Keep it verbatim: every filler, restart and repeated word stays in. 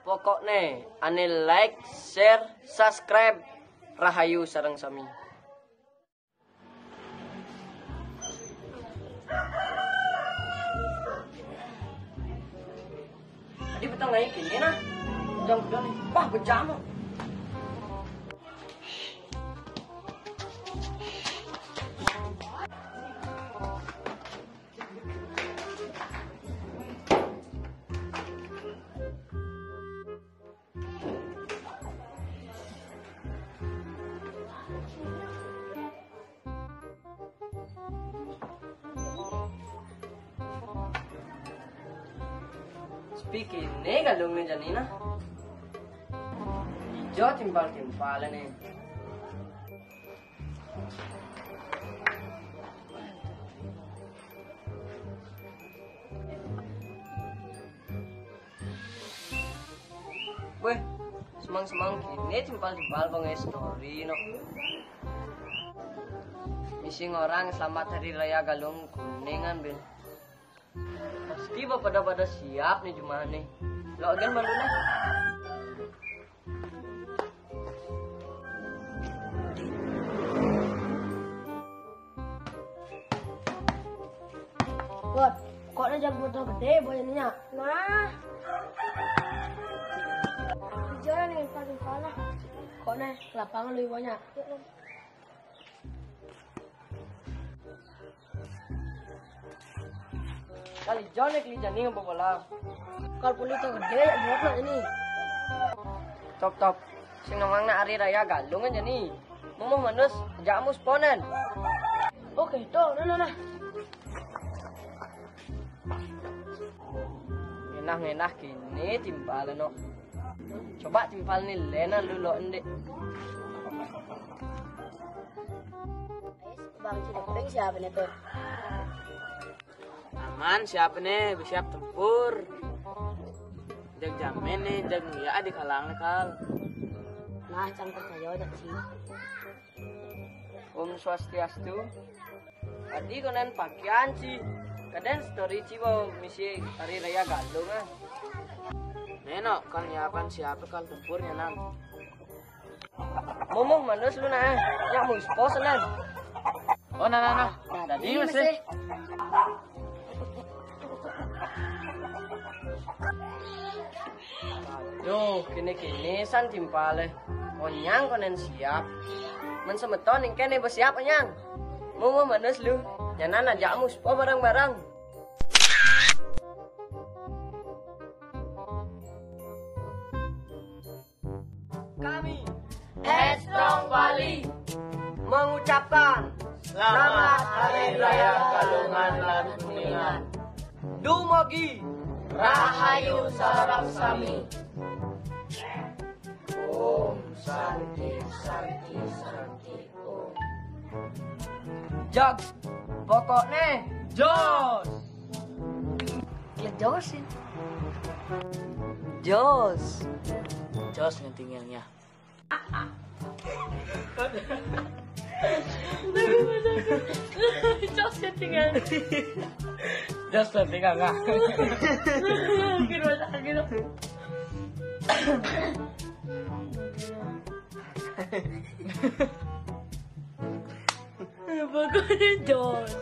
Pokokné, ané like, share, subscribe. Rahayu sareng sami. Tadi petang naik ini nah. Jam udah nih. Wah, bejana. Sepi kéné galungné jani nah. Ijo timpal-timpalé né. Wéh, semang-semang kéné timpal-timpal pang story no. Misi ngorang selamat hari raya galung kuningan, Ben. Pasti pada-pada siap nih jumahné. Lo agen malu nah. Wah, kok ada jago gedé boyanya? Nah. Bicara nih, paling kalah. Kok nih, lapangan lebih banyak. Kali John nih, kali jani ngapa bola. Kal pulih to gedé, ya, buat lah ini. Top, top. Sing namang na hari raya galung aja nih. Mumuh manus, aja amus ponen. Oke, to, nah, nah, nah. Ngenah-ngenah kéné timpal no. Coba timpal nih lena lu lo endek. Bang Cideping siapa nih tuh? Aman, siapa nih? Siap tempur. Jag jamin nih, jag ya di kalang kal. Nah, cang percaya aja sih. Om Swastiastu. Tadi konen pakaian ci. Kadén story ci, bawa misi hari raya galung ah. Neno, kal nyiapan siapa kal tempurnya nan? Mumuh manus lu nah. Ya mus pos nan. Oh, nah, nah, nah. Tadi masih. Duh, kéné-kéné san timpalé. Onyang konen siap. Men semeton ning kéné bes siap onyang. Mumuh manus lu. Nyanan aja mus po bareng-bareng. Kami Headstrong Bali mengucapkan Selamat Hari Raya Galungan lan Kuningan. Dumugi rahayu sareng sami. Om Santi, Santi, Santi, Om. Jag, pokokné jos. Ya jos sih. Jos. Jos ngetinggalnya. Jos ngetinggal. Jos ngetinggal nggak? Kira aja gitu. Pokoknya jos.